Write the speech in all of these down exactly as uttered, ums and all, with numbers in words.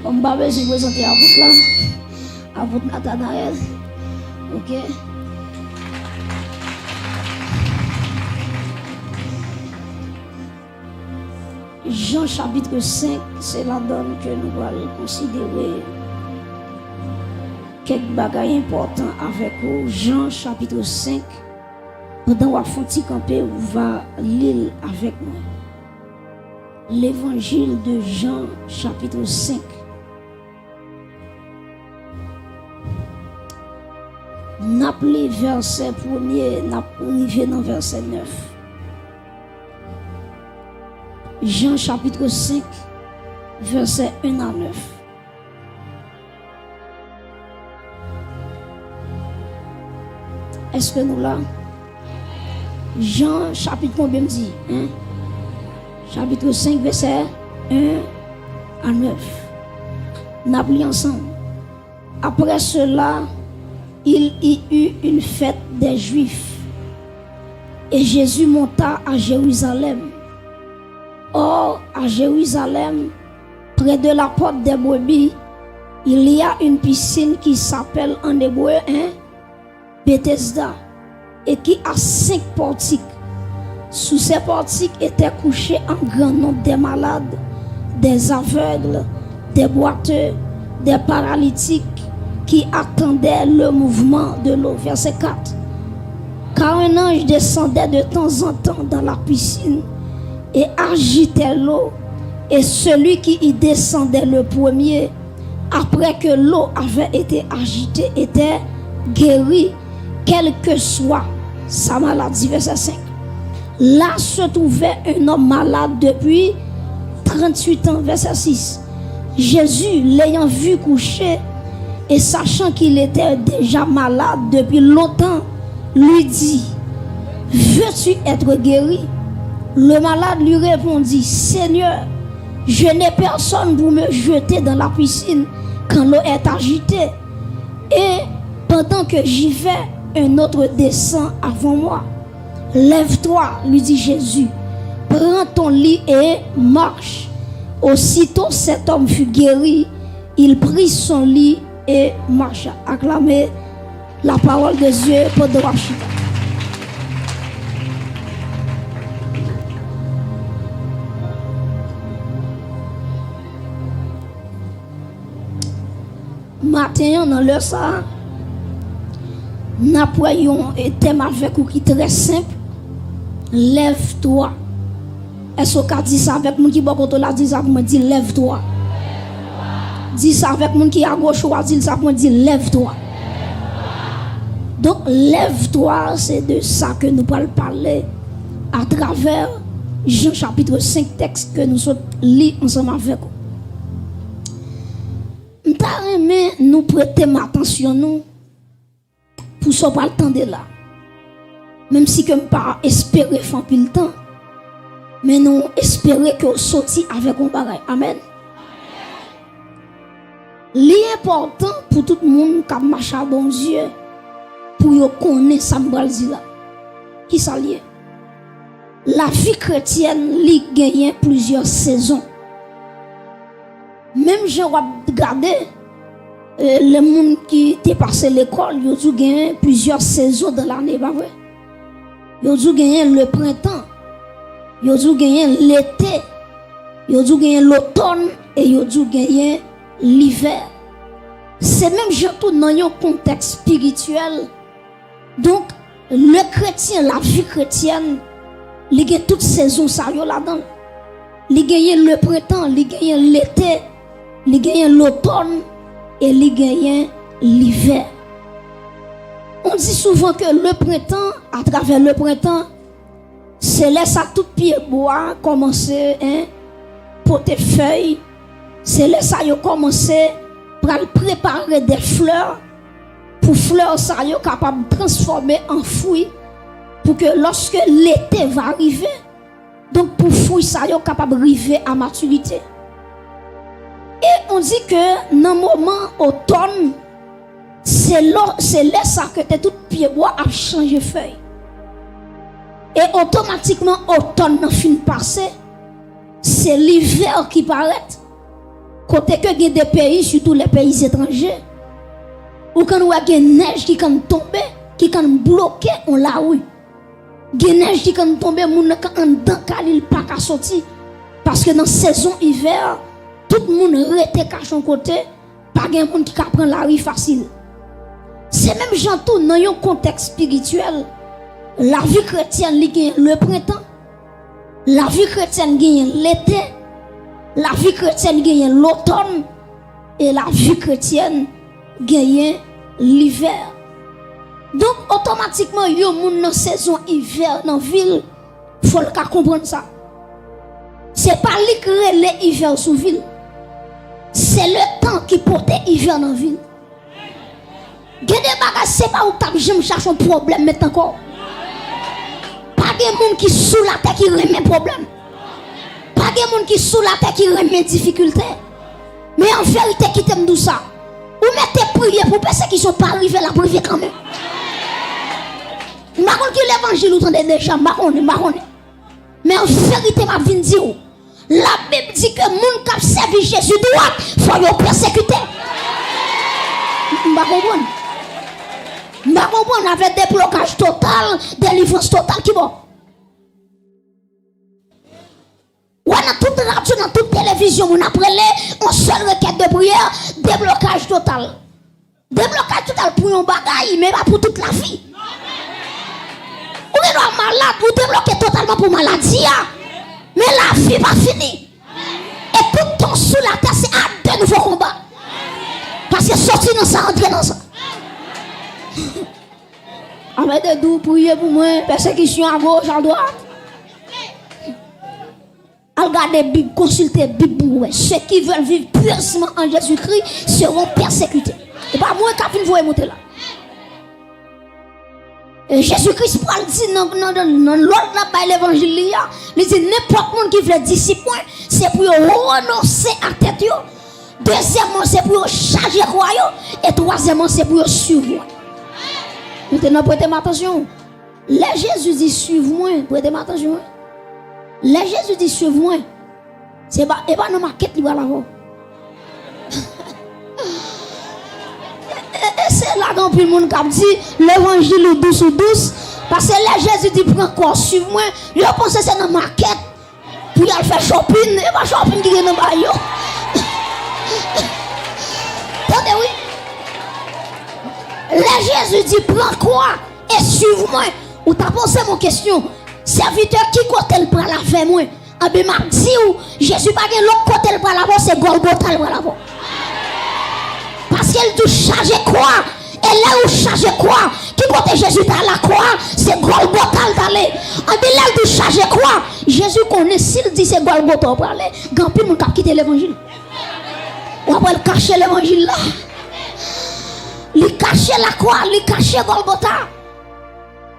M pa bezwen prezante apot la. Apot Nathanaël. Ok. Jan chapit senk, se ladan l ke nou pral konsidere kèk bagay enpòtan avèk ou. Jan chapit senk, pandan w ap fè yon ti kanpe, ou va li l avèk mwen. Levanjil de Jan chapit senk. N ap li vèsè premye, n ap rive nan vèsè nèf. Jan chapit senk, vèsè en a nèf. Èske nou la? Jan chapit konbyen m di? En? Chapit senk, vèsè en a nèf. N ap li ansanm. Après cela, il y eut une fête des Juifs, et Jésus monta à Jérusalem. Or, à Jérusalem, près de la porte des brebis, il y a une piscine qui s'appelle en hébreu, en Bethesda, et qui a cinq portiques. Sous ces portiques étaient couchés un grand nombre des malades, des aveugles, des boiteux, des paralytiques, qui attendaient le mouvement de l'eau. Verset quatre. Car un ange descendait de temps en temps dans la piscine et agitait l'eau, et celui qui y descendait le premier, après que l'eau avait été agitée, était guéri, quelle que soit sa maladie. Verset cinq. Là se trouvait un homme malade depuis trente-huit ans. Verset six. Jésus, l'ayant vu couché et sachant qu'il était déjà malade depuis longtemps, lui dit, veux-tu être guéri? Le malade lui répondit, Seigneur, je n'ai personne pour me jeter dans la piscine quand l'eau est agitée. Et pendant que j'y vais, un autre descend avant moi. Lève-toi, lui dit Jésus, prends ton lit et marche. Aussitôt cet homme fut guéri, il prit son lit et marcha. Acclamez la parole de Dieu pendant w ap chita. Maten an, nan lè sa a, n ap wè yon, e, tèm avèk ou ki trè senp. Lève-toi. Èske w ka di sa avèk moun ki bò kote w la? Di sa pou mwen, di, lève-toi. Di sa avèk moun ki agoch ou a, di l sa pou mwen, di, lève-toi. Donk, lève-toi, se de sa ke nou pral pale atravè Jan chapit senk, tèks ke nou sot li ansanm avèk ou. M ta renmen nou prete m atansyon nou pou sa w pral tande la. Menm si ke m pa espere fè anpil tan, men nou espere ke w soti avèk yon bagay. Amèn. Li enpòtan pou tout moun k ap mache ak Bondye pou yo konnen sa m pral di la. Kisa l ye? Lavi kretyèn, li genyen plizyè sezon. Menm jan w ap gade, e, lè moun ki te pase lekòl, yo di w genyen plizyè sezon dan lane, pa vre? Yo di w genyen le printemps, yo di w genyen lete, yo di w genyen lotòn, e yo di w genyen livè. Se menm jan tou nan yon kontèks espirityèl. Donk, le kretyen, lavi kretyèn, li gen tout sezon sa yo ladan l. Li genyen le printemps, li genyen lete, li genyen lotòn, e li genyen livè. On di souvan ke le printemps, atravè le printemps, se lè sa tout pye bwa kòmanse, en, pote fèy. Se lè sa yo kòmanse pral prepare de flè pou flè sa yo kapab transfòme an fwi, pou ke lòske lete va rive, donk pou fwi sa yo kapab rive a matirite. E on di ke nan moman otòn, se lò, se lè sa ke te tout pye bwa ap chanje fèy. E otomatikman otòn nan fin pase, se livè ki parèt. Kote ke gen de peyi, sitou lè peyi etranje, ou konn wè gen nèj ki konn tonbe, ki konn bloke yon lari. Gen nèj ki konn tonbe, moun nan ka anndan kay li, li pa ka soti. Paske nan sezon ivè, tout moun rete kache yon kote, pa gen moun ki ka pran lari fasil. Se menm jan tou nan yon kontèks espirityèl, lavi kretyèn li gen le prentan, lavi kretyèn genyen lete, lavi kretyèn genyen lotòn, e lavi kretyèn genyen livè. Donk, otomatikman, yon moun nan sezon ivè nan vil, fò l ka konprann sa. Se pa li k rele ivè sou vil. Se letan ki pote ivè nan vil. Gen de bagay, se pa ou k t ap janm chache yon pwoblèm met nan kò w. Pa gen moun ki sou latè ki renmen pwoblèm. Pa gen moun ki sou latè ki renmen difikilte. Men an verite, kite m di w sa. Ou mete priye pou pèsekisyon pa rive, l ap rive kanmenm. M pa konn ki levanjil ou tande deja, m pa konnen, m pa konnen. Men an verite, m ap vin di w, Labib di ke moun k ap sèvi Jezi dwat, fò yo pèsekite. M pa konprann. M pa konprann avèk deblokaj total, delivrans total, ki bò? Wè nan tout radyo, nan tout televizyon, moun ap rele, yon sèl rekèt de priyè, deblokaj total. Deblokaj total pou yon bagay, men pa pou tout lavi. Ou gen dwa malad, ou debloke totalman pou maladi a, men lavi pa fini. E tout tan sou latè, se a de nouvo konba. Paske soti nan sa, antre nan sa. Amède dou, priye pou mwen, pèsekisyon agoch, adwat. Al gade Bib, konsilte Bib pou w wè. Ceux qui veulent vivre pieusement en Jésus-Christ seront persécutés. E pa mwen k ap vin voye monte la. E Jezi Kris pral di nan, nan, nan, nan lòd l ap bay levanjil li a, li di, nenpòt moun ki vle disip mwen, se pou yo renonse a tèt yo. Dezyèmman, se pou yo chaje kwa yo. E twazyèmman, se pou yo swiv mwen. Mete nan prete m atansyon. Lè Jezi di, suiv mwen, prete m atansyon, wi. Lè Jezi di, suiv mwen, se pa, e pa nan makèt li pral avè w. E, e, e se la gen anpil moun k ap di, levanjil ou dous, ou dous. Paske lè Jezi di, pran kwa w, suiv mwen, yo panse se nan makèt pou y al fè shopping, e pa shopping ki gen nan bagay yo. Tande wi. Lè Jezi di, pran kwa e suiv mwen, ou ta poze m yon kesyon, sèvitè, ki kote l pral avè mwen? Anben, m ap di w, Jezi pa gen lòt kote l pral avè w, se Gòlgota l pral avè w. Paske l di w chaje kwa, e lè ou chaje kwa, ki kote Jezi t al lakwa? Se Gòlgota l t ale. Anben, lè l di w chaje kwa, Jezi konnen si l di se Gòlgota w prale, gen anpil moun k ap kite levanjil. W ap wè l kache levanjil la. Li kache lakwa, li kache Gòlgota.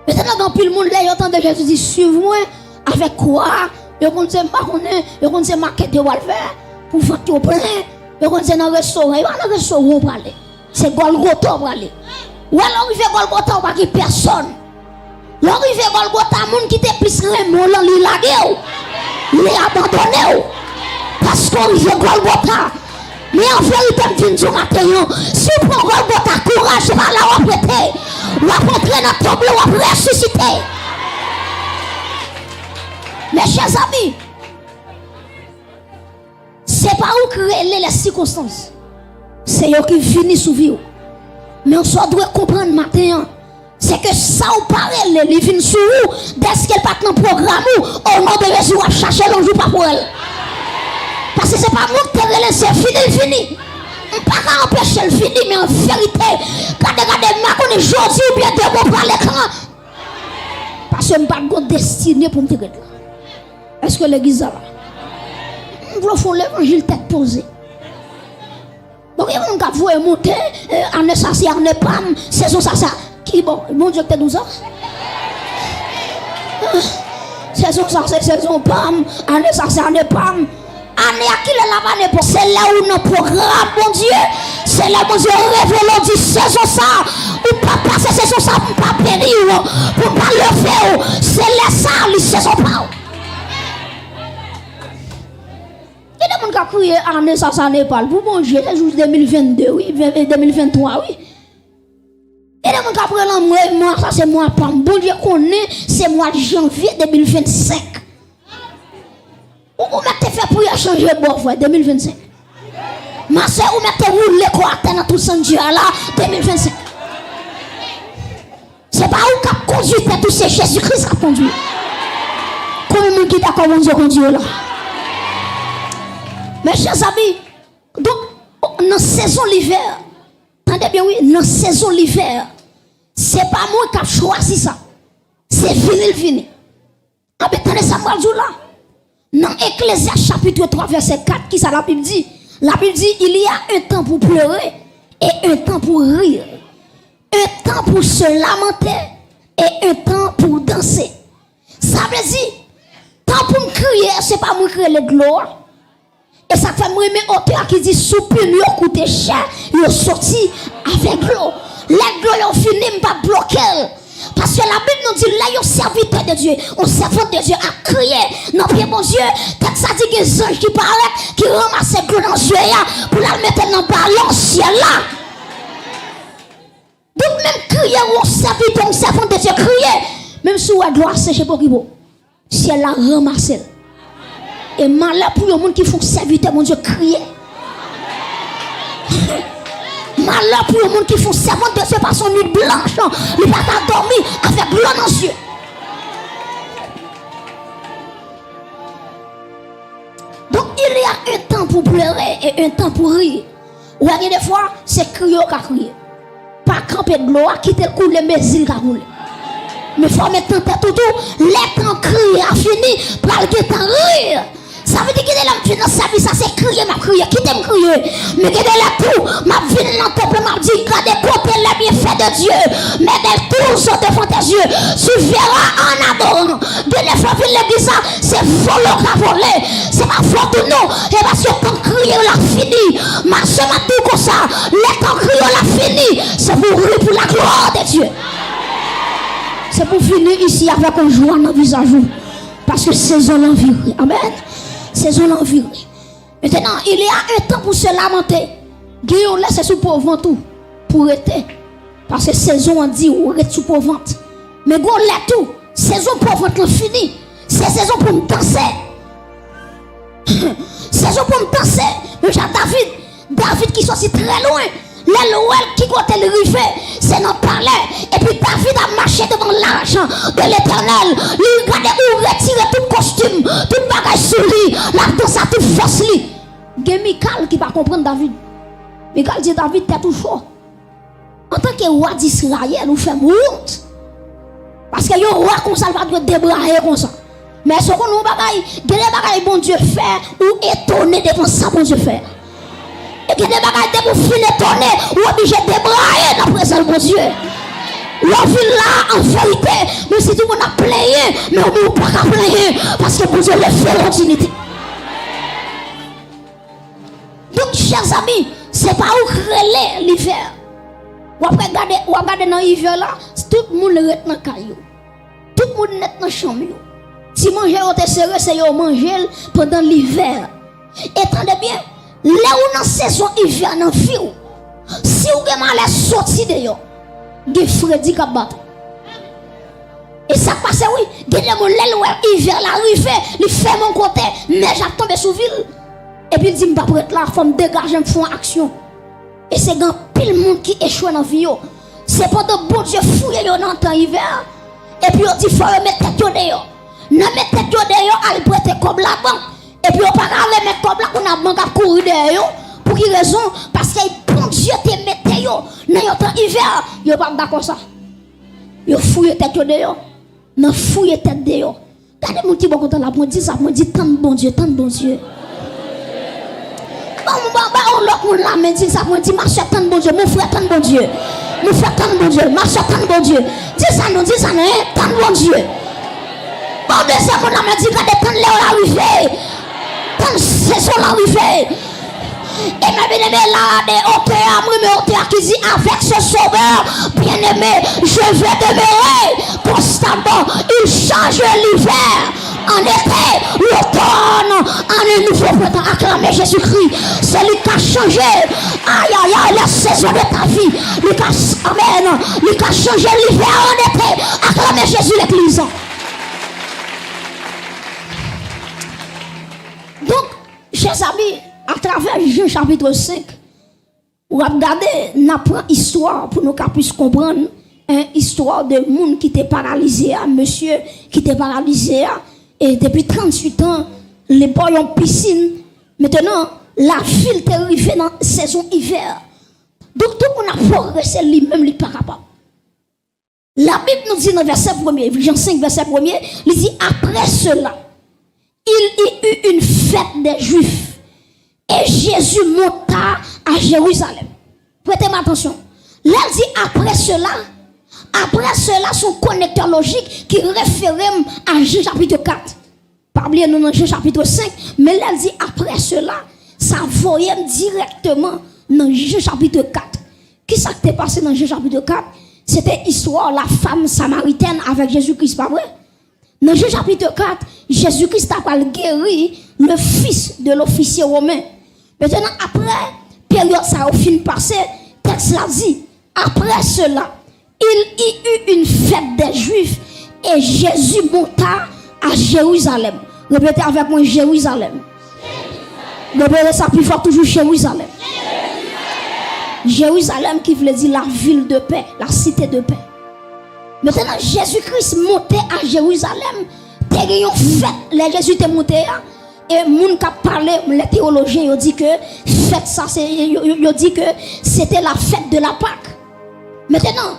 Mentnan, gen anpil moun, lè yo tande Jezi di, suiv mwen, avèk kwa, yo konn se, m pa konnen, yo konn se makèt yo pral fè, pou vant yo plen, yo konn se nan restoran, e pa nan restoran w prale. Se Gòlgota w prale. Wè, lè w rive Gòlgota, w pa gen pèsòn. Lè w rive Gòlgota, moun ki te plis renmen w lan, li lage w. Li abandone w. Paske w rive Gòlgota. Men an verite, m vin di w maten an, si w pran Gòlgota, kouraj, se pa la w ap rete. W ap antre nan tonbe, w ap resisite. Mezanmi, se pa ou k rele lè sikonstans. Se yo ki vini sou vi w. Men sa w dwe konprann maten an, se ke sa w pa rele, li vin sou ou, dèske l pa t nan pwogram ou, o non de Jezi, w ap chache l yon jou, w p ap wè l. Paske se pa mwen ki te rele l, se vini l vini. M pa ka anpeche l vini, men an verite, gade, gade, m pa konnen jodi oubyen demen w prale kan. Paske m pa t gon destine pou m te ret la. Èske legliz la la? M vle w fè yon levanjil tèt poze. Bon, gen moun k ap voye monte, eh, ane sa se ane pa m, sezon sa se, ki bò, Bondye ki te di w sa? Sezon sa se sezon pa m, ane sa se ane pa m. Ane a kilè l ap ane pa w? Se lè ou nan pwogram Bondye, se lè Bondye revele w di sezon sa, ou p ap pase sezon sa pou m pa beni w, pou m pa leve w, se lè sa li sezon pa w. Gen de moun K ap kriye ane sa, sa Nepal. Pou Bondye, se jis de mil venn de, wi, ven- de mil venn twa, wi. Gen de moun k ap rele mwen, mwa sa se mwa pa m. Bondye konnen se mwa janvye de mil venn senk. Ou, ou mèt te fè priyè chanje bò, frè, de mil venn senk. Ma sè, ou mèt te woule kò atè nan tout sann Dye a la, de mil venn senk. Se pa ou k ap kondui tèt ou, se Jezi Kris k ap kondui. Konbyen moun ki dakò Bondye kondui yo la? Mes chers amis, donk, nan sezon livè, tande byen wi, nan sezon livè, se pa mwen k ap chwazi sa. Se vini l vini. Anben, tande sa m pral di w la. Nan Eklezyas chapit twa vèsè kat, kisa Labib di? Labib di, il y a un temps pour pleurer et un temps pour rire. Un temps pour se lamenter et un temps pour danser. Sa vle di, tan pou m kriye, se pa mwen k rele dlo a. E sa k fè m renmen otè a ki di, soupir yo koute chè, yo soti avèk dlo. Lè dlo yo fini, m p ap bloke l. Paske Labib nou di, lè yon sèvitè de Dye, yon sèvant de Dye ap kriye nan pye Bondye, tèks la di gen zanj ki parèt, ki ranmase dlo nan zye a, pou l al mete l nan balon syèl la. Donk, menm kriye yon sèvitè, yon sèvant de Dye kriye, menm si w wè dlo a seche, pa okipe w. Syèl la ranmase l. E malè pou yon moun ki fè yon sèvitè Bondye kriye. Malè pou yon moun ki fè yon sèvant de Dye pase yon nuit blanch, li pa ka dòmi avèk dlo nan zye. Donk, il y a un temps pour pleurer et un temps pour rire. Ou wè, gen de fwa, se kriye w ka kriye. Pa kanpe dlo a, kite l koule, mezi l ka koule. Men fò w met nan tèt ou tou, lè tan kriye a fini, pral gen tan ri. Sa vle di, gen de lè m vin nan sèvis la, se kriye m ap kriye, kite m kriye. Men gen de lè tou, m ap vin nan tanp la, m ap di, gade kote les bienfaits de Dieu, mais elle toujours devant tes yeux, tu verras en adorant. Gen de fwa vin legliz la, se vòlè w ka vòlè. Se pa fòt ou non. E paske tan kriye w la fini. Ma sè, m ap di w konsa, lè tan kriye w la fini, se pou w ri pou la gloire de Dieu. Se pou w vini isi avèk yon jwa nan vizaj ou. Paske sezon lan vire. Amèn. Sezon lan vire. Maintenant, il y a un temps pour se lamenter. Gen yon lè se sou po vant ou pou rete. Paske sezon an di ou ret sou po vant. Men gon lè tou, sezon po vant lan fini. Se sezon pou n danse. Sezon pou n danse. Men jan David, David ki soti trè lwen, lè l wè ki kote l rive, se nan palè. Epi David ap mache devan lach de Letènèl. Li gade ou retire tout kostim, tout bagay sou li. L ap danse ak tout fòs li. Gen Mikal ki pa konprann David. Mikal di David, tèt ou cho. Antanke wa Disrayèl, ou fè m wont. Paske yon wa konsa, l pa dwe debraye konsa. Men èske w konnen yon bagay? Gen de bagay Bondye fè, ou etone devan sa Bondye fè. E gen de bagay, depi w fin etone, ou oblije debraye nan prezans Bondye. Lè w vin la, an verite, menm si tout moun ap plenyen, men ou menm ou pa ka plenyen, paske Bondye leve w an dinite. Donk, chè zanmi, se pa ou k rele livè. W ap gade, w ap gade nan ivè la, tout moun ret nan kay yo. Tout moun ret nan chanm yo. Ti manje yo te sere, se yo manje l pandan livè. E tande byen, lè ou nan sezon ivè nan vi w, si w gen malè soti deyò, gen fredi k ap bat ou. E sa k pase wi, gen de moun lè l wè ivè la rive, li fèmen yon kote, nèj ap tonbe sou vi l. Epi l di, "M p ap ret la, fò m degaje m fè yon aksyon." E se gen anpil moun ki echwe nan vi yo. Se pandan Bondye fouye yo nan tan ivè a, epi yo di fò yo met tèt yo deyò. Nan met tèt yo deyò, al prete kòb labank. Epi yo pa ka remèt kòb la, kounye a bank ap kouri dèyè yo. Pou ki rezon? Paske Bondye te mete yo nan yon tan ivè, yo p ap dakò sa. Yo fouye tèt yo deyò. Nan fouye tèt deyò. Gade moun ki bò kote w la, mwen di sa, mwen di, tann Bondye, tann Bondye. Ban, ban, ban yon lòt moun lamen, di sa, mwen di, ma sè, tann Bondye, mon frè, tann Bondye. Mon frè, tann Bondye, ma sè, tann Bondye. Di sa non, di sa non, hein, tann Bondye. Ban yon dezyèm moun lamen, di, gade, tann lè w la rive. Tann sezon la rive. E mwen byeneme la de otè a, mwen renmen otè a ki di, avec ce sauveur bien-aimé, je vais demeurer constamment. Il change l'hiver En été, l'automne, en un nouveau printemps. Acclamez Jésus-Christ. C'est lui qui a changé. Aïe, aïe, aïe, la saison de ta vie. Li ka, amen. Li ka chanje l'hiver en été. Acclamez Jésus, l'église. Donk, chè zanmi, atravè Jan chapit senk, w ap gade, n ap pran istwa pou nou ka plis konprann, en, istwa de moun ki te paralize a, mesye ki te paralize a, e depi tranntuit an, li bò yon pisin. Mentnan, lavi l te rive nan sezon ivè. Donk, tout moun ap pwogrese, li menm, li pa kapab. Labib nou di nan vèsè premye, Jan senk, vèsè premye, li di, après cela, il y eut une fête des Juifs, et Jésus monta à Jérusalem. Prete m atansyon. Lè l di après cela, après cela, se yon konektè lojik ki refere m a Jan chapit kat. Pa bliye nou nan Jan chapit senk, men lè l di après cela, sa voye m dirèkteman nan Jan chapit kat. Kisa k te pase nan Jan chapit kat? Se te istwa la femme samaritaine avèk Jezi Kris, pa vre? Nan Jan chapit kat, Jezi Kris ta pral geri le fils de l'officier romain. Mentnan, apre peryòd sa yo fin pase, tèks la di, après cela, il y eut une fête des Juifs, et Jésus monta à Jérusalem. Repete avèk mwen, Jerizalèm. Repete sa pi fò toujou, Jerizalèm. Jerizalèm ki vle di la ville de paix, la cité de paix. Mentnan, Jezi Kris monte a Jerizalèm, te gen yon fèt lè Jezi te monte a, e moun k ap pale, lè teyolojyen yo di ke fèt sa, se, yo, yo, yo di ke se te la fête de la Pâque. Mentnan,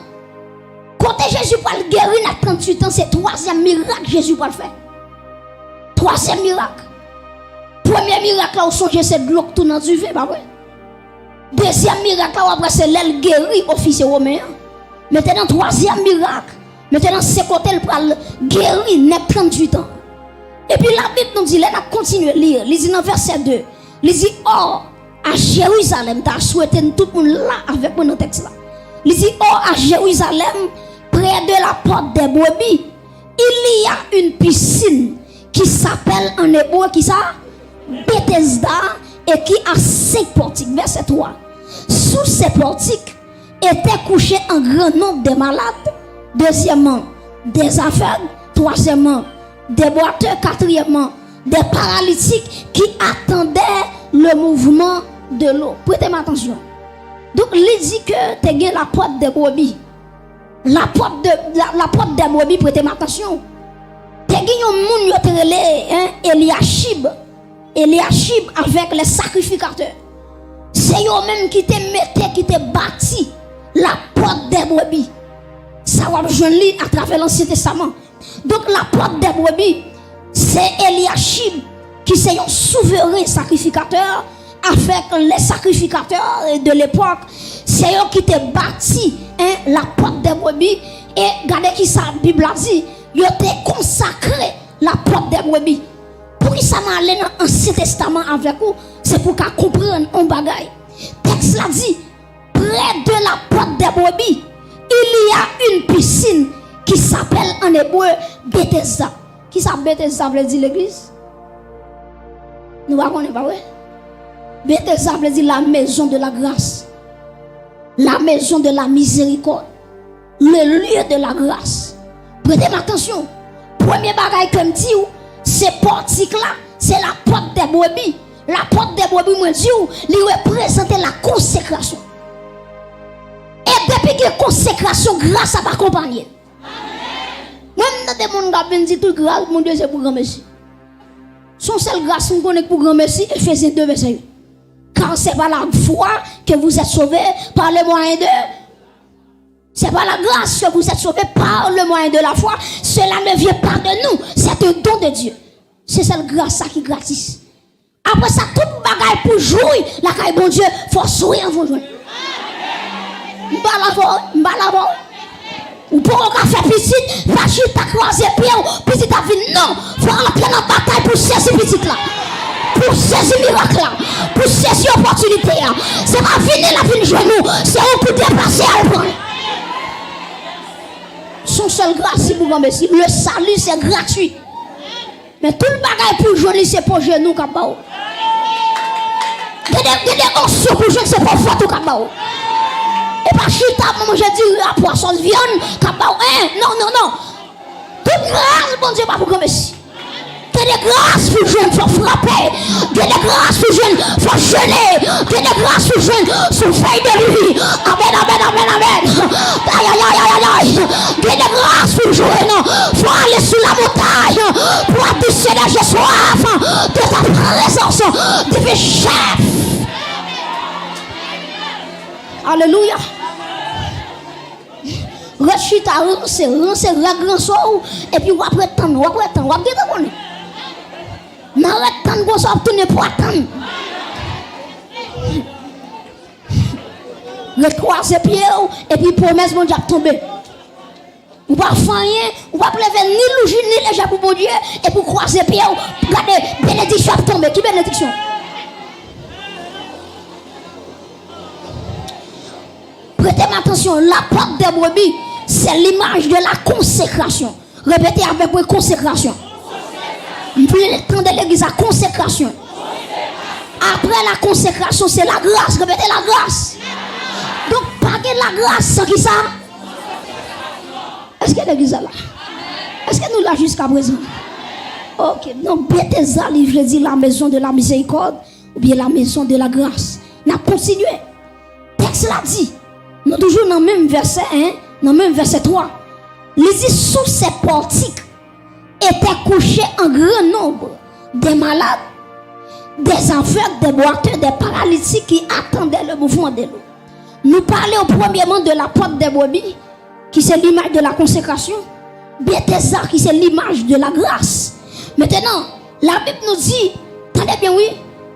kote Jezi pral geri nan tranntuit an, se twazyèm mirak Jezi pral fè. Twazyèm mirak. Premye mirak la, ou sonje, se dlo k tounen an diven, pa vre? Dezyèm mirak la, w ap wè se lè l geri ofisye women an. Mentnan, twazyèm mirak, mentnan, se kote l pral geri nèg tranntuit an. Epi Labib nou di, lè n ap kontinye li, li di nan vèsè de, li di, or, à Jérusalem, ta swete n tout moun la avèk mwen nan tèks la. Li di, or, à Jérusalem, près de la porte des brebis, il y a une piscine qui s'appelle en hébreu, ki sa? Bethesda, et qui a cinq portiques. Verset trois. Sous ces portiques étaient couchés en grand nombre des malades, deuxièmement, des aveugles, troisièmement, des boiteux, quatrièmement, des paralytiques qui attendaient le mouvement de l'eau. Prete m atansyon. Donk, li di ke te gen la porte des brebis. La porte de, la, la porte des brebis, prete m atansyon. Te gen yon moun yo te rele, en, Elyachib. Elyachib avèk les sacrificateurs. Se yo menm ki te mete, ki te bati la porte des brebis. Sa w ap jwenn li atravè Lansyen Testaman. Donk, la porte des brebis, se Elyachib ki se yon souveren sakrifikatè avèk les sacrificateurs de l'époque. Se yo ki te bati, en, la porte des brebis. E gade ki sa Bib la di, yo te konsakre la porte des brebis. Poukisa m ale nan Ansyen Testaman avèk ou? Se pou w ka konprann yon bagay. Tèks la di, près de la porte des brebis, il y a une piscine qui s'appelle en hébreu Bethesda. Kisa Bethesda vle di, legliz? Nou pa konnen, pa vre? Bethesda vle di la maison de la grâce, la maison de la miséricorde, le lieu de la grâce. Prete m atansyon. Premye bagay ke m di w, se pòtik la, se la porte des brebis. La porte des brebis, mwen di w, li reprezante la konsekrasyon. E depi gen konsekrasyon, gras ap akonpanye. Mwen, m tande moun k ap vin di tout gras Bondye se pou granmesi. Se yon sèl gras m konnen k pou granmesi, Efezyen de vèsè uit. Car c'est par la foi que vous êtes sauvés, par le moyen de, c'est par la grâce que vous êtes sauvés, par le moyen de la foi. Cela ne vient pas de nous, c'est un don de Dieu. Se sèl gras sa ki gratis. Apre sa, tout bagay pou jwi lakay Bondye, fò w swe anvan w jwenn. M pale avè w, m pale avè w. Ou poko ka fè pitit, pa chita kwaze pye w, pitit ap vin. Non, fò w antre nan batay pou w sezi pitit la, pou w sezi mirak la, pou w sezi opòtinite a. Se pa vini l ap vin jwenn ou, se ou pou deplase al pran l. Se yon sèl gras ki pou granmesi. Le salut, c'est gratuit. Men tout bagay pou jwenn li se po jenou k ap ba w. Gen de, gen de onksyon pou jwenn se po vant ou k ap ba w. E pa chita ap manje diri a pwa sòs vyann k ap ba w. En, non, non, non. Tout gras Bondye ba pou granmesi. Gen de gras pou jwenn fò frape. Gen de gras pou jwenn fò jene. Gen de gras pou jwenn sou fèy de lwi. Amèn, amèn, amèn, amèn. Ayayayayay. Gen de gras pou jwenn fò ale sou lamontay pou adisyonnen je swaf de ta prezans divin chèf. Alelouya. Ret chita, ranse, ranse règ ranse w, epi w ap ret tann, w ap ret tann, w ap gentan konnen. Nan ret tann konsa w ap tounen pwa tann. Ret kwaze pye w, epi pwomès Bondye ap tonbe. Ou pa fè anyen, ou p ap leve ni louji ni lejè pou Bondye, epi w kwaze pye w, gade, benediksyon ap tonbe. Ki benediksyon? Prete m atansyon, la pòt dè brebi, se limaj de la konsekrasyon. Repete avèk mwen, konsekrasyon. M vle tande legliz la, konsekrasyon. Apre la konsekrasyon, se la gras. Repete, la gras. Donk, pa gen la gras san ki sa? Èske legliz la la? Èske nou la jiska prezan? Ok, donk, Betesda, li vle di la maison de la miséricorde, oubyen la maison de la grâce. N ap kontinye. Tèks la di, nou toujou nan menm vèsè, en, nan menm vèsè twa. Li di, sous ces portiques étaient couchés un grand nombre de malades, des aveugles, des boiteux, des paralytiques qui attendaient le mouvement de l'eau. Nou pale premyèman de la pòt dè brebi, ki se limaj de la konsekrasyon. Betesda, ki se limaj de la gras. Mentenan, Labib nou di, tande byen wi,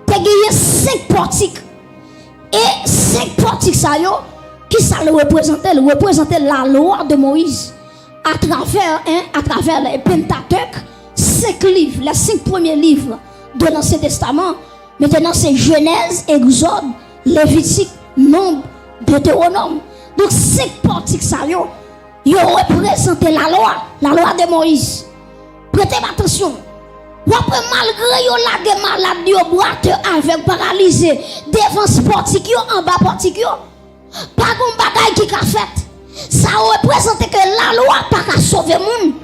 te genyen senk pòtik. E senk pòtik sa yo, ki sa l reprezante? L reprezante lalwa de Moyiz. Atravè, en, atravè le Pentateuch, senk liv, les cinq premiers livres de l'Ancien Testament, mentenan se Jenèz, Egzòd, Levitik, Nonb, Detewonòm. Donk, senk pòtik sa yo, yo reprezante lalwa, lalwa de Moyiz. Prete m atansyon. W ap wè, malgre yo lage malad yo, bwatè, avèg, paralize, devan pòtik yo, anba pòtik yo, pa gon bagay ki ka fèt. Sa reprezante ke lalwa pa ka sove moun.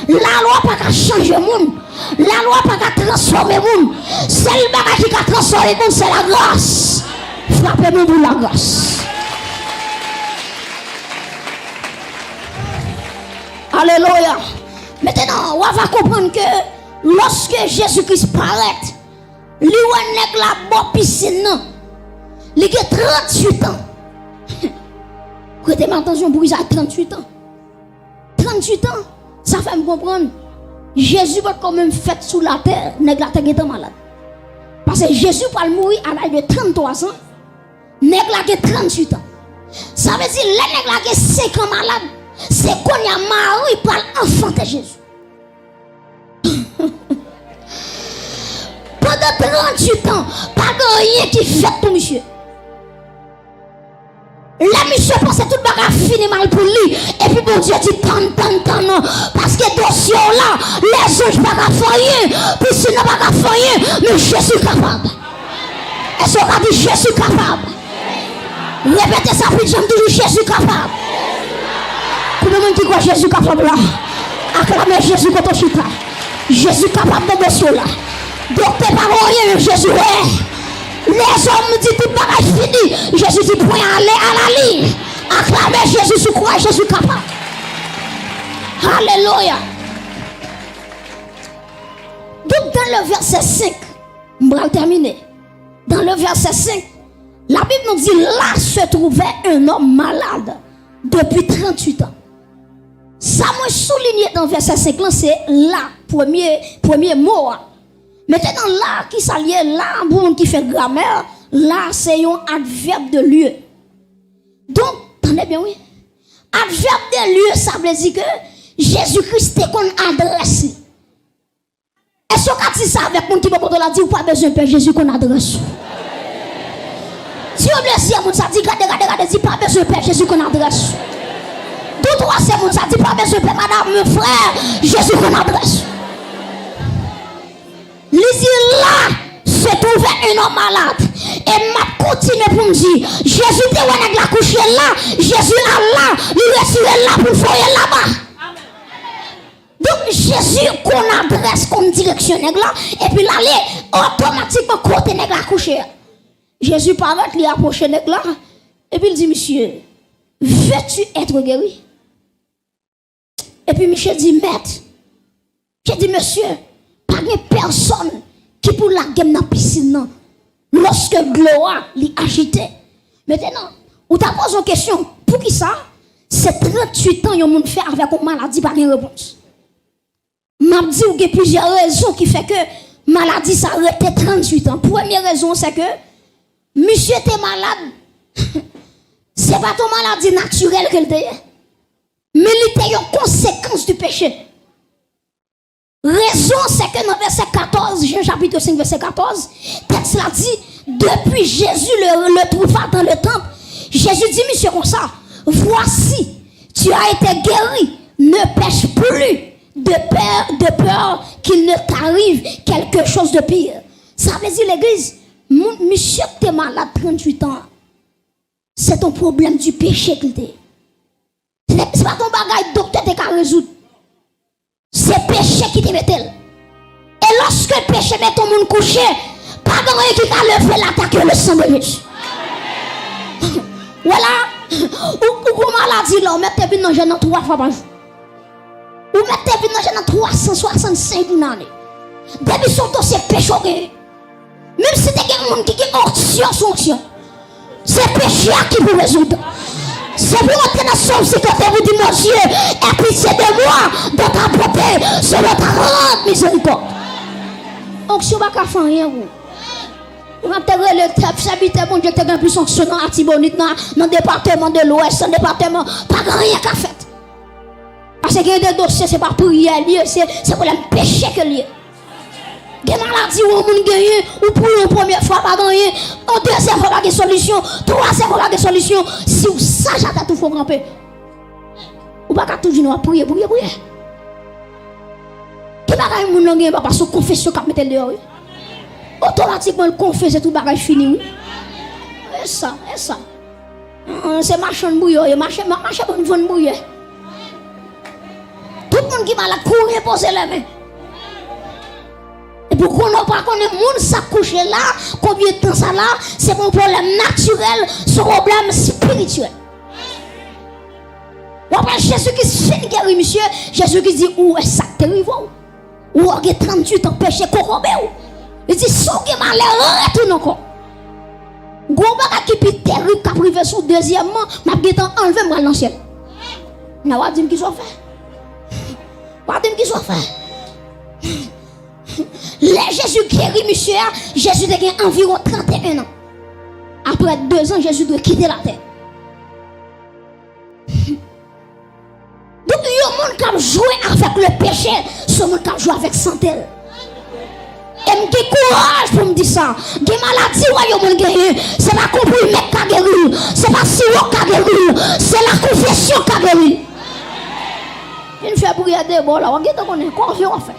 Lalwa pa ka chanje moun. Lalwa pa ka transfòme moun. Sèl bagay ki ka transfòme moun, se lagras. Frape moun pou lagras. Alelouya. Mentenan, w a va konprann ke lòske Jezi Kris parèt, li wè nèg la bò pisin nan. Li gen tranntuit an. Prete m atansyon pou ki sa tranntuit an. Tranntuit an, sa fè m konprann. Jezi potko menm fèt sou latè, nèg la te gentan malad. Paske Jezi pral mouri a laj de tranntwa zan. Nèg la gen tranntuit an. Sa vle di, lè nèg la gen senk an malad, se kounye a Mari pral anfante Jezi. Pandan tranntuit an, pa gen anyen ki fèt pou misye. Lè misye panse tout bagay fini mal pou li, epi Bondye di, tann, tann, tann, paske dosye w la, lèzanj pa ka fè anyen, pisin nan pa ka fè anyen, men Jezi kapab. Èske w ka di, Jezi kapab? Repete sa pi djanm toujou, Jezi kapab. Konbyen moun ki kwè Jezi kapab la? Aklame Jezi kote w chita. Jezi kapab nan dosye w la. Doktè pa wè anyen, men Jezi wè. Lèzòm di tout bagay fini. Jezi di, pwen ale a la liy. Aklame Jezi si w kwè Jezi kapab. Alelouya. Donk, dans le verset cinq, m pral tèmine. Dans le verset cinq, la Bible nous dit, là se trouvait un homme malade depuis tranntuit an. Sa mwen soulinye nan vèsè senk lan, se la, premye, premye mo a. Mentenan, la, ki sa l ye? La, pou moun ki fè gramè, la, se yon advèb de lye. Donk, tande byen, wi. Advèb de lye, sa vle di ke Jezi Kris te konn adrès li. Èske w ka di sa avèk moun ki bò kote w la, di, ou pa bezwen pè, Jezi konn adrès ou? Di yo, blesi a moun sa, di, gade, gade, gade, di, pa bezwen pè, Jezi konn adrès ou. Di twazyèm moun sa, di, pa bezwen pè, madanm, frè, Jezi konn adrès ou. Trouver un homme malade. E m ap kontinye pou m di, Jezi te wè nèg la kouche la, Jezi al la, li retire l la pou l voye l laba. Donk, Jezi konn adrès, konn direksyon nèg la, epi l ale otomatikman kote nèg la kouche a. Jezi parèt, li apwoche nèg la, epi l di, Monsieur, veux-tu être guéri? Epi misye di, Mèt, misye di, Mesye, pa gen pèsonn ki pou lage m nan pisin nan lòske dlo a li ajite. Mentnan, ou ta poze yon kesyon, poukisa se tranntuit an yon moun fè avèk yon maladi pa gen repons? M ap di w gen plizyè rezon ki fè ke maladi sa rete tranntuit an. Premye rezon se ke misye te malad, se pa t yon maladi natirèl ke l te ye, men li te yon konsekans di peche. Rezon se ke nan vèsè katòz, Jan chapit senk vèsè katòz, tèks la di, Depuis Jésus le, le trouva dans le temple, Jésus di misye konsa, Voici, tu as été guéri, ne pèche plus, de peur, de peur qu'il ne t'arrive quelque chose de pire. Sa vle di legliz, moun, misye ki te malad tranntuit an, se t on pwoblèm di peche ki l te ye. Se, se pa t on bagay doktè te ka rezoud. Se peche ki te mete l. E lòske peche mete yon moun kouche, pa gen anyen ki ka leve l atake le sang de Jésus. Wè la, ou, ou gon maladi la, ou mèt te vin nan jèn nan twa fwa pa jou. Ou mèt te vin nan jèn nan twa san swasannsenk jou nan ane. Depi se yon dosye peche w genyen, menm si te gen moun ki gen onksyon sou onksyon, se peche a ki pou rezoud. Se pou antre nan Sòm senkant pou di, Mon Dieu, aie pitié de moi, dans ta bonté, selon ta grande miséricorde. Onksyon pa ka fè anyen pou ou. Ou ap te rele tèp sèvitè Bondye ki te gen plis onksyon nan Latibonit, nan, nan depatman de Lwès, nan depatman, pa gen anyen ka fèt. Paske gen de dosye, se pa priyè li ye, se, se pwoblèm peche ke li ye. Gen maladi ou yon moun genyen, ou priye yon premye fwa, pa gen anyen, yon dezyèm fwa, pa gen solisyon, twazyèm fwa, pa gen solisyon. Si w saj a tèt ou, fò w kanpe. Ou pa ka toujou nan w ap priye, priye, priye. Ki bagay moun nan genyen, pa, pa sou konfesyon k ap mete l deyò, wi. Otomatikman, l konfese, tout bagay fini, wi. E sa, e sa. Ah, se machann briyè w ye, mache, ma-, mache bann vann briyè. Tout moun ki malad, kouri poze lèmen. Epi konnen w pa konnen moun sa k kouche la, konbyen tan sa la, se pa yon pwoblèm natirèl, se yon pwoblèm espirityèl. W ap wè Jezi Kris fin geri misye, Jezi Kris di, ou wè sa k te rive w. Ou gen tranntuit an peche kokobe w. Li di, si w gen malè, retounen ankò. Gon bagay ki pi terib k ap rive sou w, dezyèmman, m ap gentan anlve m pral nan syèl. Nan w ap di m ki sa w fè. W ap di m ki sa w fè. Lè Jezi geri misye a, Jezi te gen anviwon tranteyen an. Apre dezan, Jezi dwe kite latè. Donk, yon moun k ap jwe avèk le peche, se yon moun k ap jwe avèk sante l. E m gen kouraj pou m di sa. Gen maladi w wè yon moun genyen, se pa konprime k ka geri l, se pa siwo k ka geri l, se lakonfesyon k ka geri l. Vin fè priyè de bò la, w ap gentan konnen konfyon w ap fè.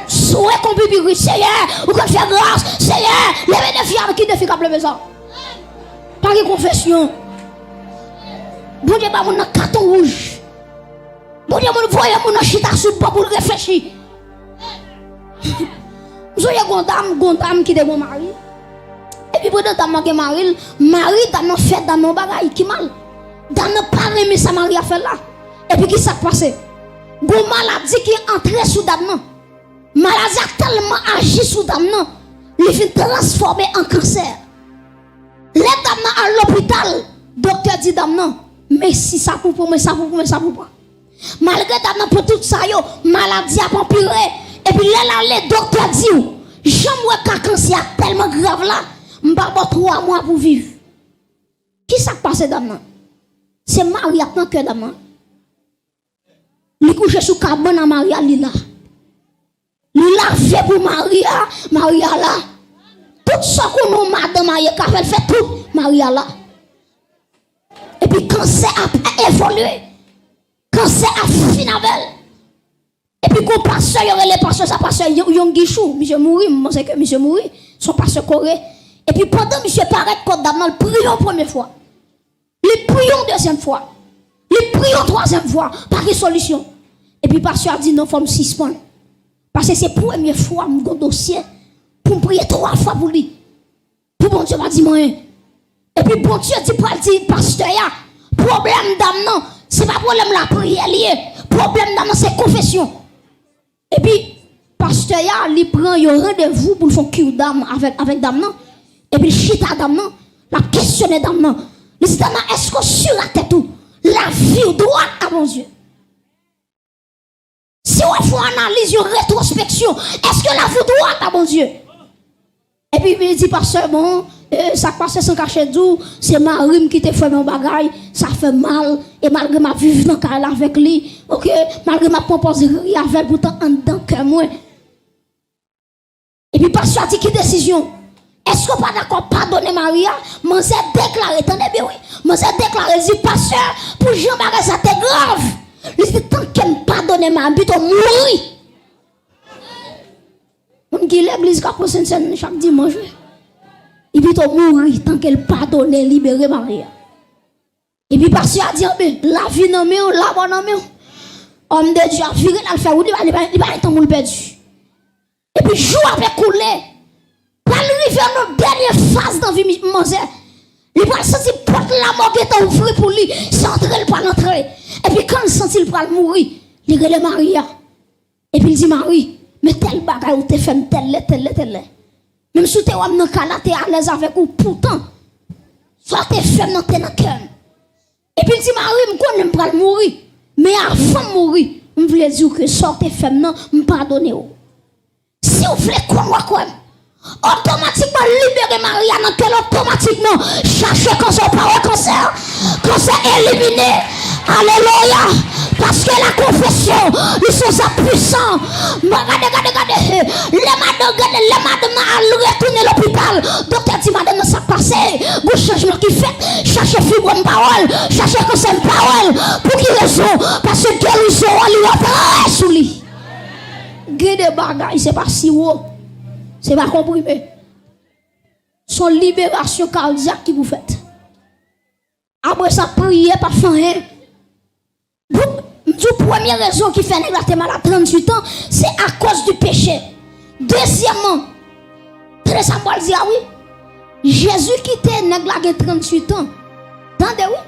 Swe kon pipirit, Seyè, ou konn fè gras, Seyè, leve defi a, ki defi k ap leve sa? Pa gen konfesyon. Bondye ba moun nan katon wouj. Bondye moun voye moun nan chita sou bò pou l reflechi. M sonje gon dam, gon dam ki te gon mari. Epi pandan dam nan gen mari l, mari dam nan fè dam nan yon bagay ki mal. Dam nan pa renmen sa mari a fè l la. Epi ki sa k pase? Gon maladi ki antre sou dam nan. Maladi a tèlman aji sou dam nan, li fin transfòme an kansè. Lè dam nan al lopital, doktè di dam nan, men si sa pou pran, men sa pou pran, men sa pou pran. Malgre dam nan pran tout sa yo, maladi ap anpire. Epi lè l ale, doktè di w, jan m wè ka kansè a tèlman grav la, m ba w twa mwa pou w viv. Ki sa k pase dam nan? Se mari a k nan kè dam nan. Li kouche sou kabann a mari a, li la. Li lave pou mari a, mari a la. Tout sa w konnen yon madanm marye ka fè, l fè tout, mari a la. Epi kansè ap evolye. Kansè ap fin avè l. Epi gon pastè, yo rele pastè sa, pastè Yon-, Yong Guichou. Misye mouri, m panse ke misye mouri. Se yon pastè Kore. Epi pandan misye parèt kot dam nan, l priye yon premye fwa. Li priye yon dezyèm fwa. Li priye yon twazyèm fwa. Pa gen solisyon. Epi pastè a di, "Non, fò m sispann. Paske se premye fwa m gon dosye pou m priye twa fwa pou li. Pou Bondye pa di m anyen." Epi Bondye di, pral di pastè a, pwoblèm dam nan, se pa pwoblèm lapriyè li ye. Pwoblèm dam nan, se konfesyon. Epi pastè a, li pran yon randevou pou l fè yon kiw dam avèk, avèk dam nan. Epi l chita dam nan, l ap kesyone dam nan. Li di dam nan, "Èske w si a tèt ou, lavi w dwat a Bondye?" Si w ap fè yon analiz, yon retwospeksyon, èske lavi w dwat a Bondye? Epi li di, "Pastè, bon, e, sa k pase, san kache di w, se mari m ki te fè m yon bagay, sa fè m mal, e malgre m ap viv nan kay la avèk li, oke, malgre m ap pran pòz ri avè l, poutan anndan kè mwen." Epi pastè a di, "Ki desizyon? Èske w pa dakò padone mari a?" Manzè deklare, tande byen wi, manzè deklare, li di, "Pastè, pou jan bagay sa te grav," li di, "tanke m padone mari m, pito mouri." Moun ki legliz k ap pran sentsèn chak dimanch, wi. Li pito mouri tanke l padone, libere mari a. Epi pastè a di, "Anben, lavi nan men w, lamò nan men w." Òm de Dye a vire l al fè wout li, li pa, li pa, li pa gen tan pou l pèdi. Epi jou ap ekoule. Pral rive nan dènye faz nan vi mi-, manzè. Li pral santi pòt lamò gentan ouvri pou li. Se antre l pral antre. Epi kan l santi l pral mouri, li rele mari a. Epi l di, "Mari, men tèl bagay ou te fè m, tèl lè, tèl lè, tèl lè. Menm si w te wè m nan kay la, te alèz avèk ou, poutan, sa w te fè m nan te nan kè m." Epi l di, "Mari, m konnen m pral mouri, men avan m mouri, m vle di w ke sa w te fè m nan, m padone w. Si w vle kwè m, w a kwè m." Otomatikman, libere mari a nan kè l, otomatikman, chache kansè, w pa wè kansè, kansè elimine. Alelouya. Paske la konfesyon, li se yon zam pwisan. Gade, gade, gade. Lè madanm, gade, lè madanm nan al retounen lopital, doktè di, "Madanm nan, sa k pase? Gon chanjman ki fèt. Chache fibwòm, m pa wè l. Chache kansè, m pa wè l." Pou ki rezon? Paske gerizon an, li rantre sou li. Gen de bagay, se pa siwo, se pa konprime. Se yon liberasyon kadyak ki pou fèt. Apre sa, priyè pa fè anyen. Pou, m di w, premye rezon ki fè nèg la te malad tranntuit an, se akoz di peche. Dezyèmman, tande sa m pral di a wi. Jezi kite nèg la gen tranntuit an. Tande wi.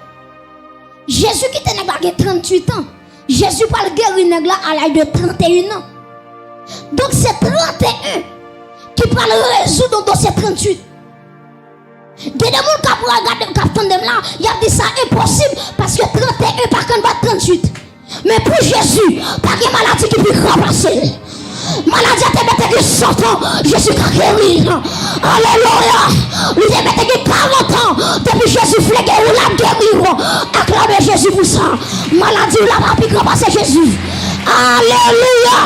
Jezi kite nèg la gen tranntuit an. Jezi pral geri nèg la a laj de tranteyen an. Donk se tranteyen ki pral rezoud yon dosye tranntuit. Gen de moun k ap gade, k ap tande m la, y ap di sa enposib, paske tranteyen pa konn bat tranntuit. Men pou Jezi, pa gen maladi ki pi gran pase l. Maladi a te mèt te gen san tan, Jezi ka geri l. Alelouya! Li te mèt te gen karant an, depi Jezi vle geri w, l ap geri w. Aklame Jezi pou sa. Maladi w la pa pi gran pase Jezi. Alelouya!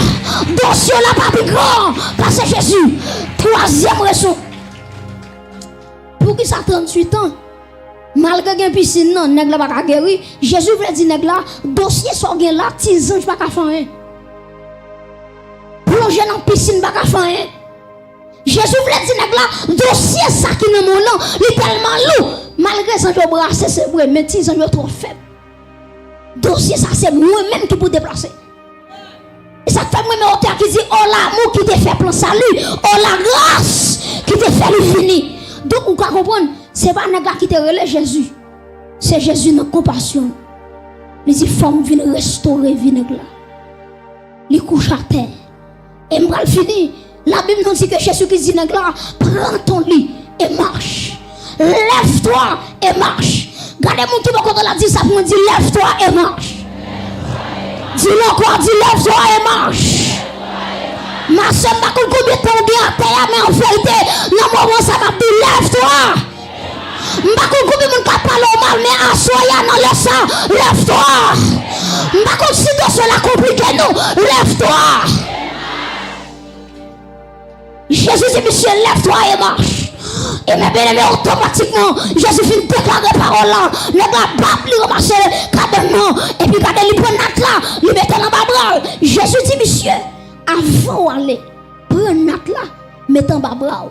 Dosye w la pa pi gran pase Jezi. Twazyèm rezon. Poukisa tranntuit an? Malgre gen pisin nan, nèg la pa ka geri. Jezi vle di nèg la, dosye sa w gen la, ti zanj pa ka fè anyen. Plonje nan pisin pa ka fè anyen. Jezi vle di nèg la, dosye sa ki nan men w lan, li tèlman lou. Malgre zanj yo brase, se vre, men ti zanj yo twò fèb. Dosye sa, se mwen menm ki pou deplase. E sa k fè m renmen otè a ki di, "O l'amour qui te fait plan salut, o la grâce qui te fait lui vini." Donk, ou ka konprann, se pa nèg la ki te rele Jezi. Se Jezi nan konpasyon. Li di, "Fò m vin restore vi nèg la." Li kouche atè. E m pral fini. Labib nou di ke Jezi Kris di nèg la, "Prends ton lit et marche. Lève-toi et marche." Gade moun ki bò kote w la, di sa pou mwen, di, "Lève-toi et marche." Di l ankò, di, "Lève-toi et marche." Ma sè, m pa konn konbyen tan w gen atè a, men an verite, nan moman sa, m ap di, "Lève-toi." M pa konn konbyen moun k ap pale w mal, men aswè a nan lè sa, lève-toi. M pa konn si dosye la konplike non, lève-toi. Jezi di misye, "Lève-toi et marche." E men byeneme, otomatikman, Jezi fin deklare pawòl la. Nèg la bap, li ranmase kabann nan, epi gade, li pran nat la, li mete l anba bra l. Jezi di misye, ke avan w ale, pran nat la, met anba bra w.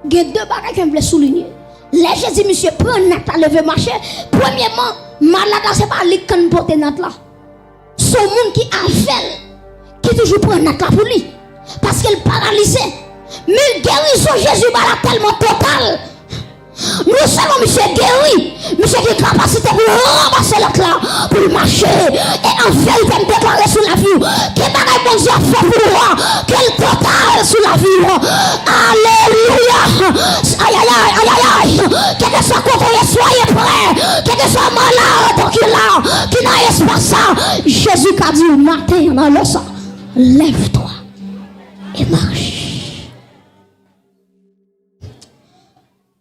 Gen de bagay ke m vle soulinye. Lè Jezi misye pran nat la, leve mache, premyeman, malad la se pa li k konn pote nat la. Se yon moun ki avè l, ki toujou pran nat la pou li. Paske l paralize. Men gerizon Jezi ba la tèlman total. Non sèlman misye geri, misye gen kapasite pou l ranmase nat la, pou l mache. E an verite, m deklare sou lavi w, ke bagay Bondye ap fè pou ou a, ke l total sou lavi w. Alelouya! Ayayay, ayayay! Kèlkeswa kote w ye, soyez prêts! Kèlkeswa malad ki la, ki nan espas sa, Jezi ka di w maten an nan lè sa, lève-toi et marche.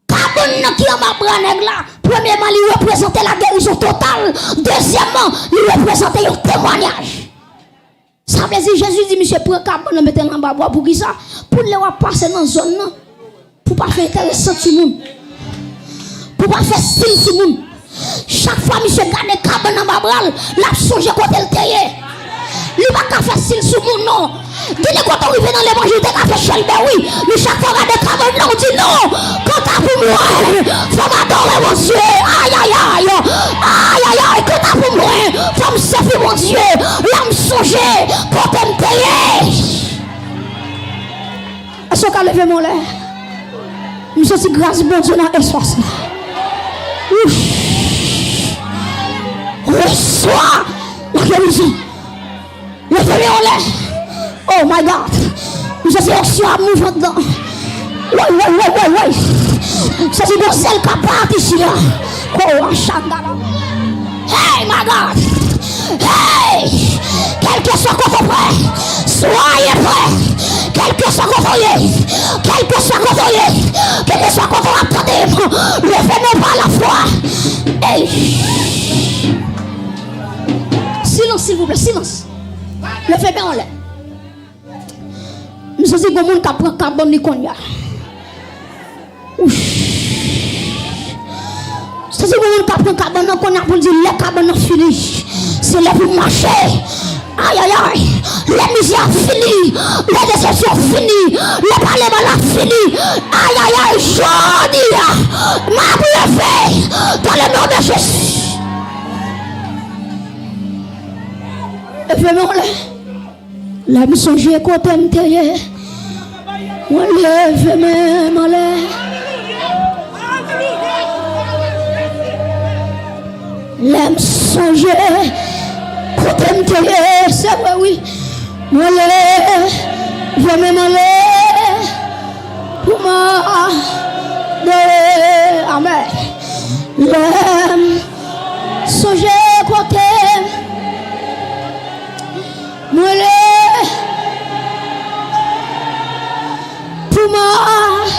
Kabann nan ki anba bra nèg la, premyeman, li reprezante lagerizon total. Dezyèmman, li reprezante yon temwayaj. Sa vle di, Jezi di misye pran kabann nan, mete l anba bra w. Poukisa? Pou lè w ap pase nan zòn nan, pou w pa fè enteresan timoun, pou w pa fè stil timoun. Chak fwa misye gade kabann anba bra l, l ap sonje kote l te ye. Li pa ka fè stil sou moun, non. Gen de kote w rive nan levanjil, te ka fè chèlbè, wi. Men chak fwa w gade kabann nan, w di, "Non, kanta pou mwen, fò m adore Bondye. Ayayay, ayayay, kanta pou mwen, fò m sèvi Bondye." La m sonje kote m te ye. Èske w ka leve men w anlè? M santi gras Bondye nan espas la. Wouch! Resevwa la gerizon. Leve men w anlè. Oh my God. M santi onksyon ap mouve anndan. Woy, woy, woy, woy, woy. M santi gon zèl k ap pati isi a. Oh, Ashandala. Hey, my God! Hey! Kèlkeswa kote w prè, soyez prêts! Kèlkeswa kote w ye, kèlkeswa kote w ye, kèlkeswa kote w ap tande m, leve men w pa lafwa. Hey! Silans, silvouplè, silans. Leve men w anlè. M santi gon moun k ap pran kabann li kounye a. Wouch. M santi gon moun k ap pran kabann nan kounye a pou l di lè kabann nan fini, se lè pou m mache. Ayayay. Lè mizè a fini, lè desepsyon fini, lè pale mal la fini. Ayayay, jodi a, m ap leve dans le nom de Jésus. Leve men w anlè. Lè m sonje kote m te ye, mwen leve men m anlè. Lè m sonje kote m te ye, se vre wi, mwen leve men m anlè pou m adore. Amèn. Lè m sonje kote m Mwen leve pou mwen,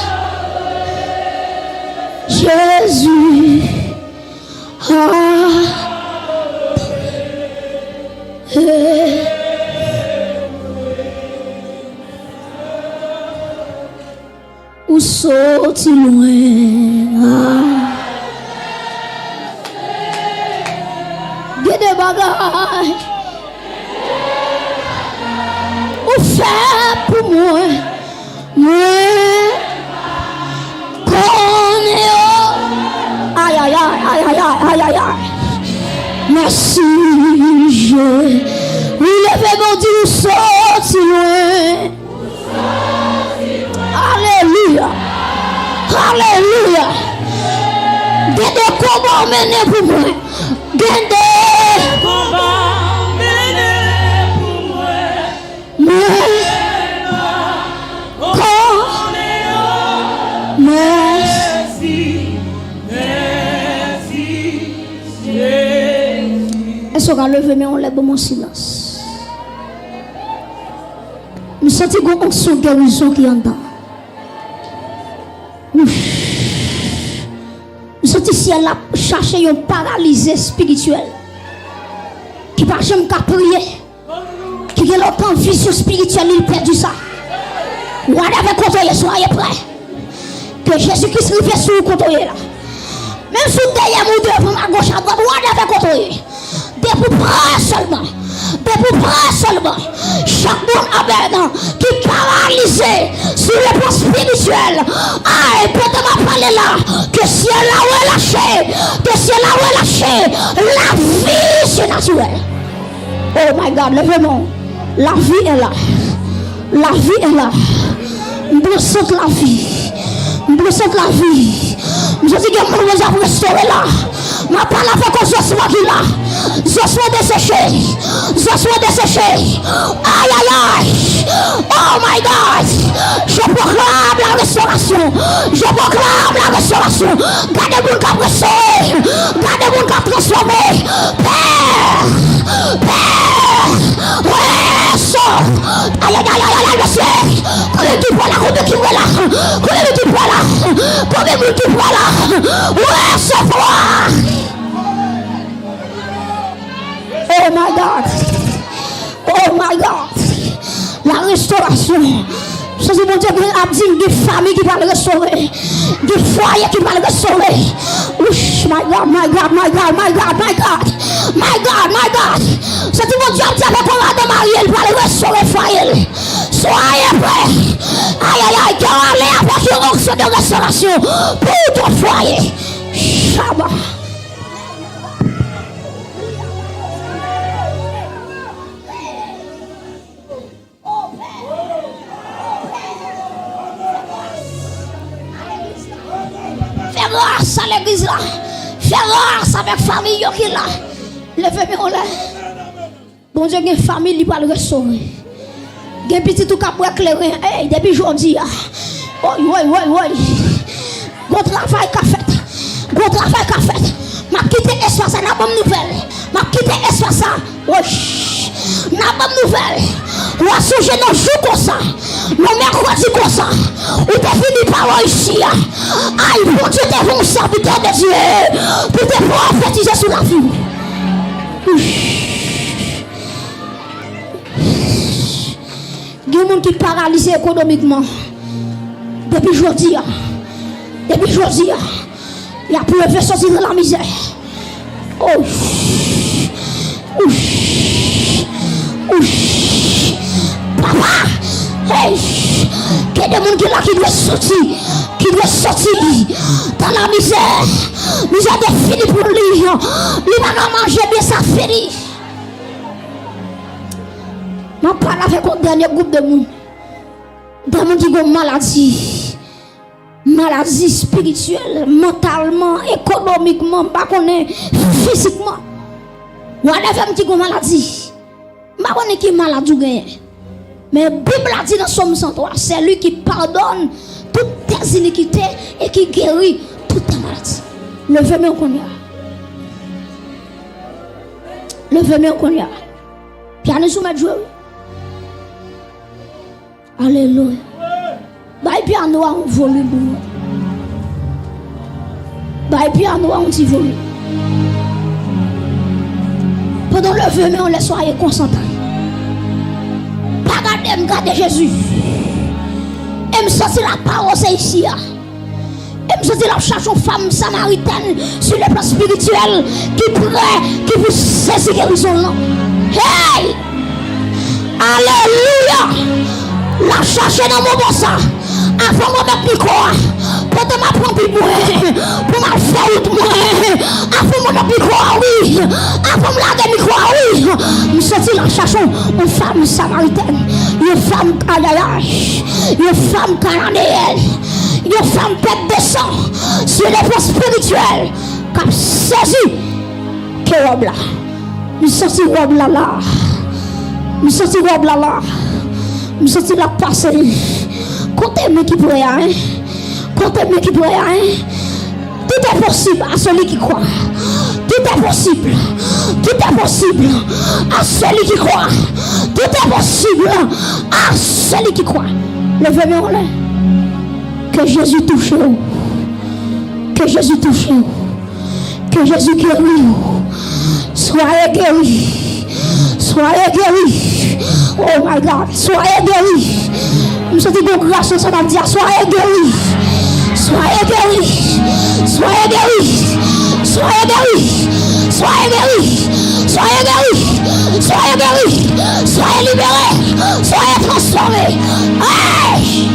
Jezi. Ah. Eh. Ou soti lwen. Ah. Gen de bagay ou fè pou mwen. Mwen konnen yo. Ayayay, ayayay, ayayay. Mèsi, Je. Wi, leve men w, di ou soti lwen. Alelouya. Alelouya. Gen de konba w mennen pou mwen. Gen de konba w mennen pou mwen. Mwen konnen. Mèsi. Èske w ka leve men w anlè ban mwen silans? M santi gon onksyon gerizon ki anndan. Ouf. M santi syèl la ap chache yon paralize espirityèl ki pa janm ka priye, ki gen lontan vizyon espirityèl li, li pèdi sa. Whatever kote w ye, soyez prêts. Ke Jezi Kris rive sou ou kote w ye la. Menm si w dèyè m, ou devan m, agoch, adwat, whatever kote w ye. Depi w pran sèlman. Depi w pran sèlman. Chak moun, amèn, ki paralize sou le plan espirityèl. Ay, pandan m ap pale la, ke syèl la relache. Ke syèl la relache. Lavi sinatirèl. Oh my God, leve men w. Lavi est là. Lavi est là. M pran sant lavi. M pran sant lavi. M santi gen moun Bondye ap restore la. M ap pale avèk yon zòsman ki la. Zòsman deseche. Zòsman deseche. Ay, ay, ay. Oh my God. Je proclame la restauration. Je proclame la restauration. Gade moun k ap restore. Gade moun k ap transfòme. Pè. Pè. Restore. Ay, ay, ay, ay, ay, ay, mesye. Konbyen ki prè la? Konbyen ki prè la? Konbyen moun ki prè la? Konbyen moun ki prè la? Resevwa. Oh my God. Oh my God. La restauration. Santi Bondye ap di m gen fanmi ki pral restore. Gen fwaye ki pral restore. Wouch, my God, my God, my God, my God, my God. My God, my God. Santi Bondye ap di avèk yon madanm marye, li pral restore fwaye l. Soyez prêts. Ay, ay, ay, ke w ale avèk yon onction de restauration pour ton foyer. Shabbat. Fè gras a legliz la. Fè gras avèk fanmi yo ki la. Leve men w anlè. Bondye gen fanmi li pral restore. Gen pitit ou k ap bwè kleren. Ey, depi jodi a. Woy, woy, woy, woy. Gwo travay ka fèt. Gwo travay ka fèt. M ap kite espas sa, n a ban m nouvèl. M ap kite espas sa. Woy. N a ban m nouvèl. W a sonje nan jou konsa, nan mèkredi konsa, ou te vini pa w isi a. Ay, Bondye te fè yon sèvitè de Dye pou te pwofetize sou lavi w. Gen moun ki paralize ekonomikman. Depi jodi a, depi jodi a, y ap leve soti nan lamizè. Oh. Ouch. Ouch. Papa. Hey. Gen de moun ki la ki dwe soti. Ki dwe soti nan lamizè. Mizè te fini pou li. Li pa ka manje byen, sa fini. M ap pale avèk yon dènye gwoup de moun. De moun ki gen maladi. Maladi espirityèl, mantalman, ekonomikman, m pa konnen, fizikman. Whatever, m ki gen maladi. M pa konnen ki maladi w genyen. Men Bib la di nan Sòm san twa, c'est lui qui pardonne toutes tes iniquités et qui guérit toutes tes maladies. Leve men w kounye a. Leve men w kounye a. Pyanis ou mèt jwe, wi. Alelouya. Bay pyano a yon volim pou mwen. Bay pyano a yon ti volim. Pandan w leve men w anlè, soyez concentrés. Pa gade m, gade Jezi. E m santi la pawòl se isi a. E m santi l ap chache yon fanm samaritèn sou le plan espirityèl ki prè, ki pou sezi gerizon l lan. Hey! Alelouya! L ap chache nan moman sa. Avan mwen met mikwo a, pandan m ap pran Bib mwen pou m al fè wout mwen, avan mwen met mikwo a, wi, avan m lage mikwo a, wi, m santi l ap chache yon, yon fanm samaritèn, yon fanm, ayayay, yon fanm kananeyèn. Yon fanm pèp de san sou le plan espirityèl k ap sezi ke wòb la. M santi wòb la la. M santi wòb la la. M santi l ap pase. Kote men ki prè a, en? Kote men ki prè a, en? Tout est possible à celui qui croit. Tout est possible. Tout est possible à celui qui croit. Tout est possible à celui qui croit. Leve men w anlè. Ke Jezi touche w. Ke Jezi touche w. Ke Jezi geri w. Soyez guéri. Soyez guéri. Oh my God. Soyez guéri. M santi gon gras ansanm ak di a, soyez guéri. Soyez guéri. Soyez guéri. Soyez guéris. Soyez guéris. Soyez guéris. Soyez guéris. Soyez libérés. Soyez transformés. Hey!